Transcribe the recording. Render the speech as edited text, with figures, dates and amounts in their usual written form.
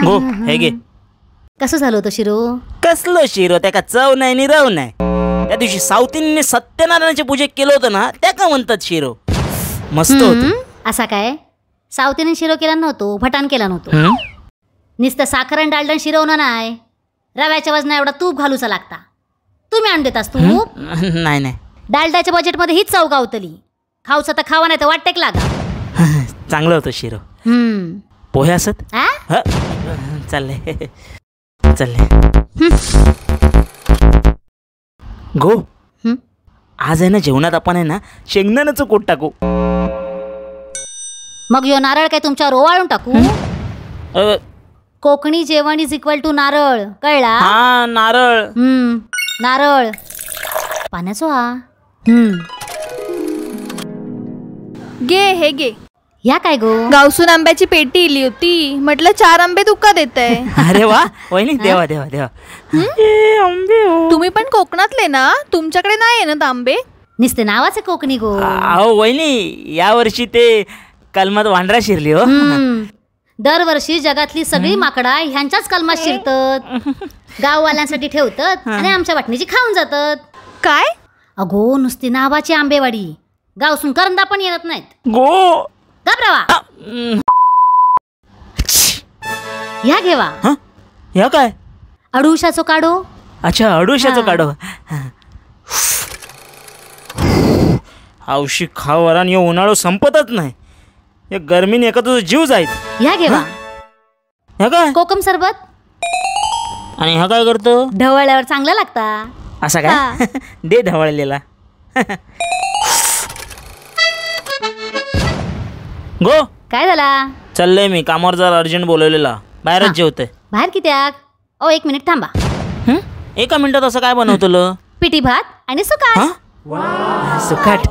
गो हे घे. कसं झालं होतं शिरो? कसलं शिरो, त्याका चव नाही नि रव नाही. त्या दिवशी सावतींनी सत्यनारायणाची पूजा केलं होतं ना, त्या का म्हणतात शिरो. मस्त होतं. असा काय सावतीने शिरो केला नव्हतो, भटाण केला नव्हतो. नुसतं साखर आणि डालडण शिरवणं नाही, रव्याच्या वजना एवढा तूप घालूचा लागता. तुम्ही आणून देतास तूप? नाही नाही. डालडाच्या बजेटमध्ये हीच चव गावतली. खाऊचा तर खावा, नाही तर वाटेक लागा. चांगलं होतं शिरो. पोहे असत? चालले चालले. गो आज आहे ना जेवणात आपण आहे ना शेंगदाण्याचं कोट टाकू. मग यो नारळ काय तुमच्यावर ओवाळून टाकू? कोकणी जेवण is equal to नारळ, कळला? हा नारळ. नारळ पाण्याचो. हा गे हे गे. या काय गो? गावसून आंब्याची पेटी इली होती, म्हटलं 4 आंबे तुका देतय. अरे वा वहिनी, देवा देवा देवा. तुम्ही पण कोकणातले ना, तुमच्याकडे नाही आहे ना आंबे? नुसते नावाचे कोकणी गो. अहो वहिनी, या वर्षी ते कलमात वांढरा शिरली हो. दरवर्षी जगातली सगळी माकडा ह्यांच्याच कलमात शिरतात, गाववाल्यांसाठी ठेवतात आणि आमच्या वाटणीची खाऊन जातात. काय अगो, नुसती नावाची आंबेवाडी, गावसून करंदा पण येत नाहीत. गो घाबरावा. ह्या घेवा. ह्या काय? अडुशाचो काढो. अच्छा अडुशाचो काढो. औषध खावर आणि उन्हाळो संपतच नाही, या गरमीने एका तुझा जीव जाईल. ह्या घेवा. ह्या काय? कोकम सरबत. आणि ह्या काय करतो? ढवळल्यावर चांगला लागता. असा काय? दे ढवळलेला. गो काय झाला? चाललंय मी कामावर, जरा अर्जंट बोलवलेला, बाहेरच जेवतोय. बाहेर कित्याक? ओ 1 मिनिट थांबा. एका मिनिटात असं काय बनवतलं? पिठी भात आणि सुकाट. सुकाट